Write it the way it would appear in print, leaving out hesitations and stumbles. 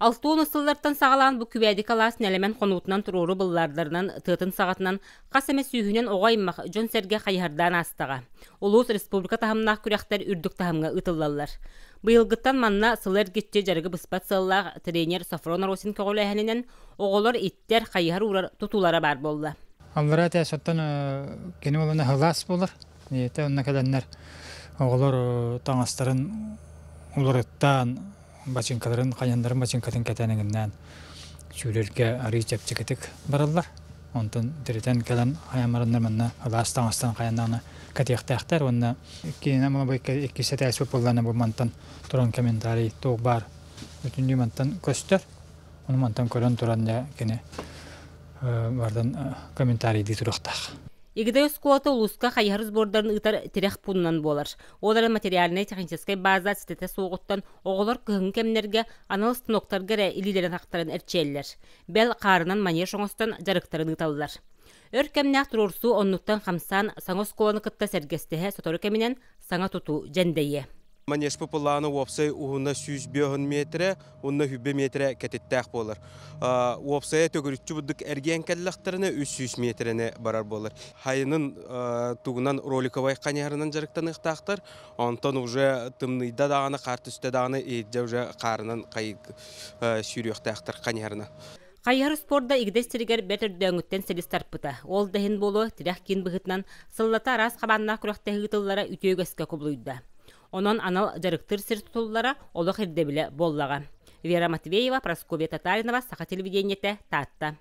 Алтуон сыллартан саҕалаан бу Күбээдик алаас нэлэмэн хонуутунан туруору быллаардарынан тыатын саҕатынан хас эмэ сүүһүнэн оҕо аймах, дьон-сэргэ хайыһардаан аастаҕа. Улуус, республика таһымнаах күрэхтэр үрдүк таһымҥа ыытыллаллар. Быйылгыттан манна сылы эргиччи дьарыгы быспат сыаллаах тренер Софрон Росин көҕүлээһининэн оҕолор иттэр, хайыһар уурар тутуулара баар буолла. Аллараа этээс оттон кини буолана сылаас буолар. Ийэтэ онно кэлэннэр оҕолор таҥастарын уларыттаан бачыыҥкаларын хайаннарын бачыыҥкатын кэтэн эҥиннээн сүүрэргэ арыый чэпчэкитик бараллар. Онтон тиритэн кэлэн хайан бараннар манна ылаас таҥастан хайаннаҕына кэтиэхтээхтэр уонна иккиһинэн бу иккис этээс буоллаҕына бу мантан туран комментарий туох баар бүтүннүү мантан көстөр. Ону мантан көрөн туран дьэ кини бардан комментарийдыы туруохтаах. Игидэй оскуолата улууска хайыһар сбордарын ыытар тирэх пуунунан буолар. Ол эрэн материальнай-техническэй база ситэтэ суоҕуттан оҕолор кыһыҥҥы кэмнэргэ анал станоктарга эрэ илиилэрин хахтаран эрчийэллэр. Бэл, хаарынан манеж оҥостон дьарыктарын ыыталлар. Өр кэмнээх туруорсуу оннуттан хамсаан, саҥа оскуоланы кытта сэргэстэһэ сотору кэминэн саҥа тутуу дьэндэйиэ. Манежпы былаана уопсай уһуна 105 метрэ, уонна 100 метрэ кэтиттээх буолар. Уопсайа төгүрүччү бурдук эргийэн кэллэхтэринэ 300 метрэни барар буолар. Хайынын тугунан роликовай хайыһарынан дьарыктаныахтаахтар. Онтон уже тымныйда даҕаны, хаар түстэ даҕаны, иһирдьэ уже хаарынан сүүрүөхтээхтэр хайыһарынан. Хайыһар спорда Игидэс сиригэр бэрт өрдөөҥүттэн силис тарпыта. Ол да иһин буолуо, тирэх киин быһыытынан сыллата араас хабааннаах күрэхтэһии ыытыллара үтүө үгэскэ кубулуйда. Онон анал дьарыктыыр сир тутуллара олох ирдэбилэ буоллаҕа. Вера Матвеева, Прасковья Татаринова, Саха телевидениетэ, Таатта.